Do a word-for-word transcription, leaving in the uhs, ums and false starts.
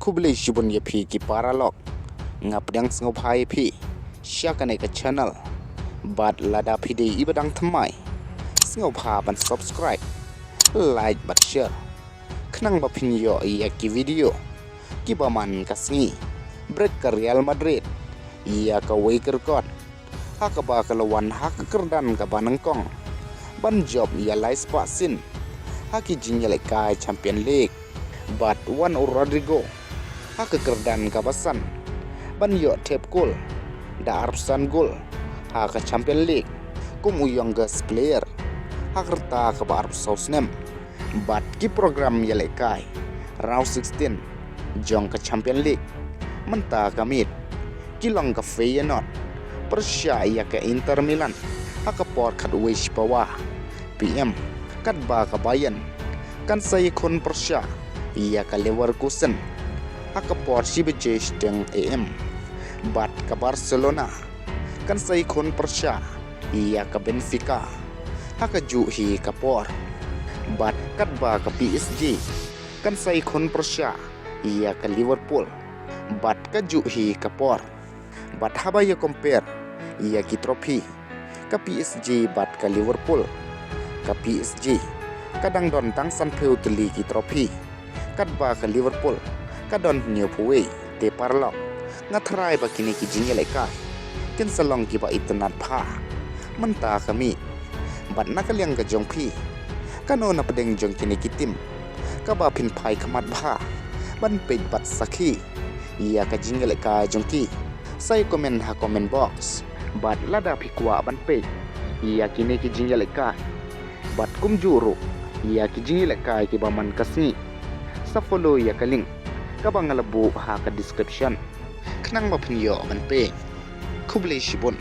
Khublei shibun ïa phi ki paralok. Nga pdiang sngewbha ïa phi sha kane ka channel. Bad lada phi dei iba dang thymmai, sngewbha ban subscribe, like bad share, khnang ba phin ïoh ïa ki video kiba man ka sngi. Break ka Real Madrid ïa kawei ka record ha kaba ka la wan ha ka kyrdan kaba nyngkong ban jop ïa lai spah sien ha ki jingïalehkai Champion League. Bad wan u Rodrygo ha ka kyrdan kaba san ban ïoh thep kol da arphew san gol ha ka Champion League kum u youngest player ha ka rta kaba arphew saw snem. Bad ki program ïalehkai round sixteen jong ka Champion League mynta ka miet ki long ka Feyenoord pyrshah ïa ka Inter Milan ha ka por khatwei shipawa P M, katba ka Bayern kan sa ïakhun pyrshah ïa ka Leverkusen ha ka por shi baje shiteng A M. Bad ka Barcelona kan sa ïakhun pyrshah ïa ka Benfica ha kajuh hi ka por. Bad katba ka P S G kan sa ïakhun pyrshah ïa ka Liverpool bad kajuh hi ka por. Bad haba ïa compare ïa ki trophy, ka P S G bad ka Liverpool, ka P S G ka dang don tang sanphew tylli ki trophy, katba ka Liverpool ka don hynñiewphew wei. Te paralok, nga tharai ba kine ki jingïalehkai kin sa long kiba itynnad bha mynta ka miet. Bad na ka liang ka jong phi, kano na pdeng jong kine ki team kaba phin phai khmat bha ban peit bad sakhi ïa ka jingïalehkai jong ki? Sa ïa comment ha comment box. Bad lada phi kwah ban peit ïa kine ki jingïalehkai bad kumjuh ruh ïa ki jingïalehkai kiba man ka sngi, sa follow ïa ka link kaba nga la buh ha ka description khnang ba phin ïoh ban peit. Khublei shibun.